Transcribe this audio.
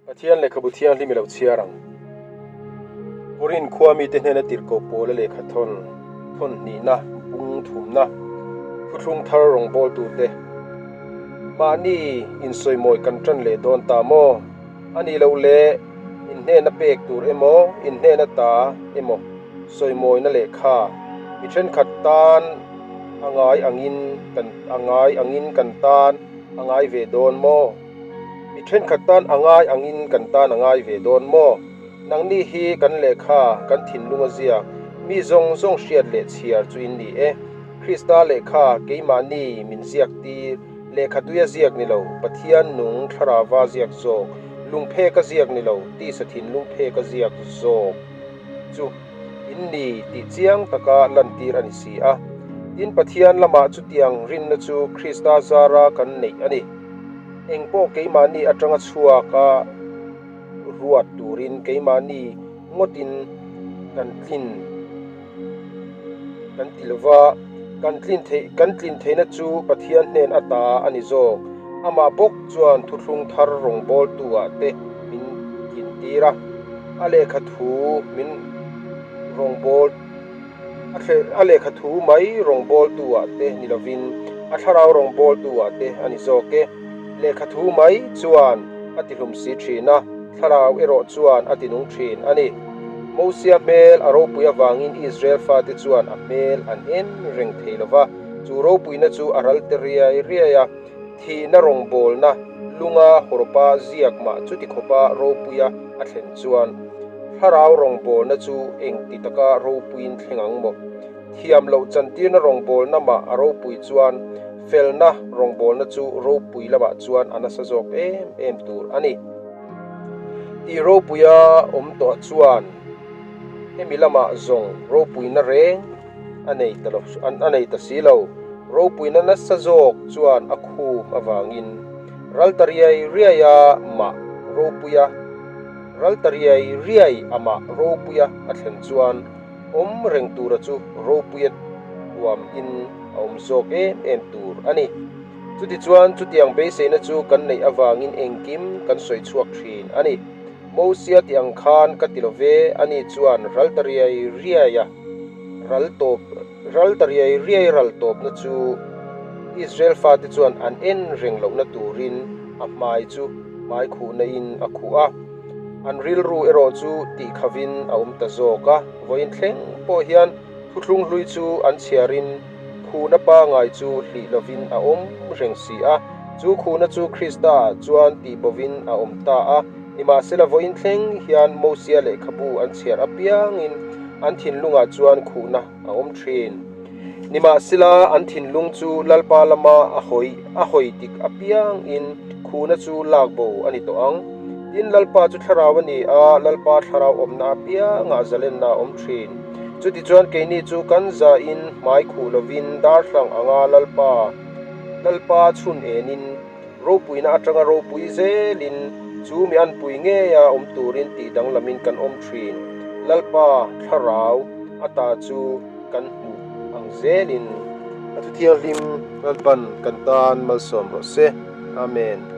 Pathian lehkhabu thianghlim i lo chhiar ang. Korin khua mite hnena tirhkoh pawla lehkha thawn, thawn hnihna, bung thumna, thuthlung thar rawngbawltute mahni insawimawi kan tan leh dawn ta maw? A nih loh le, inhnena pek tur emaw, inhnena ta emaw sawimawina lehkha mi thenkhat tan a ngai angin kan a ngai angin kan tan a ngai ve dawn maw? Mi thenkhat tan a ngai angin kan tan a ngai ve dawn maw? Nangni hi kan lehkha, kan thinlung a ziak, mi zawng zawng hriat leh chhiar chu in ni e. Krista lehkha keimahni min ziak tir, lehkha tui a ziak ni lo, Pathian nung thlarauva ziak zawk, lungphek a ziak ni lo, tisa thinlung phek a ziak zawk chu in ni tih chiang taka lantir a ni si a. Tin, Pathian lamah chutiang rinna chu Krista zara kan neih a ni. Engpawh keimahni atanga chhuak a ruat turin keimahni ngawtin kan tlin kan ti lova, kan tlin theih kan tlin theihna chu Pathian hnen ata a ni zawk. Amah bawk chuan thuthlung thar rawngbawltu ah te min tlin tir a, a lehkha thu min rawngbâwl A thleh a lehkha thu mai rawngbawltu ah te ni lovin a thlarau rawngbawltu ah te a ni zawk e. Lehkha thu mai chuan a ti hlum si thin a, thlarau erawh chuan a ti nung thin a ni. Mosia hmel a ropui avangin Israel fate chuan a hmel an en reng thei lova, chu ropuina chu a ral te riai riai a. Thihna rawngbawlna lunga hawrawpa ziak mah chuti khawpa ropuia a thlen chuan thlarau rawngbawlna chu engti taka ropuiin thleng ang maw? Thiam loh chantirna rawngbawlna mah a ropui chuan felna rawngbawlna chu ropui lamah chuan a nasa zawk em em tur a ni. Tih ropuia awm tawh chuan hemi lamah zawng ropuina reng a nei ta lo a nei ta si lo. Ropuina nasa zawk chuan a khum avangin ral ta riai riai a mah ropuia ral ta riai riai a mah ropuia a thlen chuan awm reng tura chu ropuia huam in a awm zawk em em tur a ni. Chutichuan chutiang beiseina chu kan neih avangin engkim kan sawi chhuak thin a ni. Mosia tih ang khan ka ti lo ve, ani chuan ral ta riai riai a ral tawp, ral ta riai riai ral tawpna chu Israel fate chuan an en reng lohna turin a hmai chu hmai khuhna in a khuh a, an rilru erawh chu tih khavin a awm ta zawk a, vawiin thleng pawh hian thuthlung hlui chu an chhiarin Khuhna pangai chu hlih lovin a awm reng si a, chu khuhna chu Krista-ah chuan tihbovin a awm ta a. Nimahsela vawiin thleng hian Mosia lehkhabu an chhiar apiangin an thinlungah chuan khuhna a awm thin. Nimahsela an thinlung chu Lalpa lama a hawi a hawi tik apiangin khuhna chu lakbo a ni tawh ang. Tin, Lalpa chu thlarau a ni a, Lalpa thlarau awmna apiangah zalenna a awm thin. Chutichuan keini chu kan zahin hmai khuh lovin darthlang anga Lalpa, Lalpa chhun enin, ropuina atanga ropui zelin chu mi anpui ngeia awm turin tih danglamin kan awm thin. Lalpa thlarau ata chu kan hmuh ang zelin. A thuthianghlim Lalpan kan tan malsawm rawh se. Amen.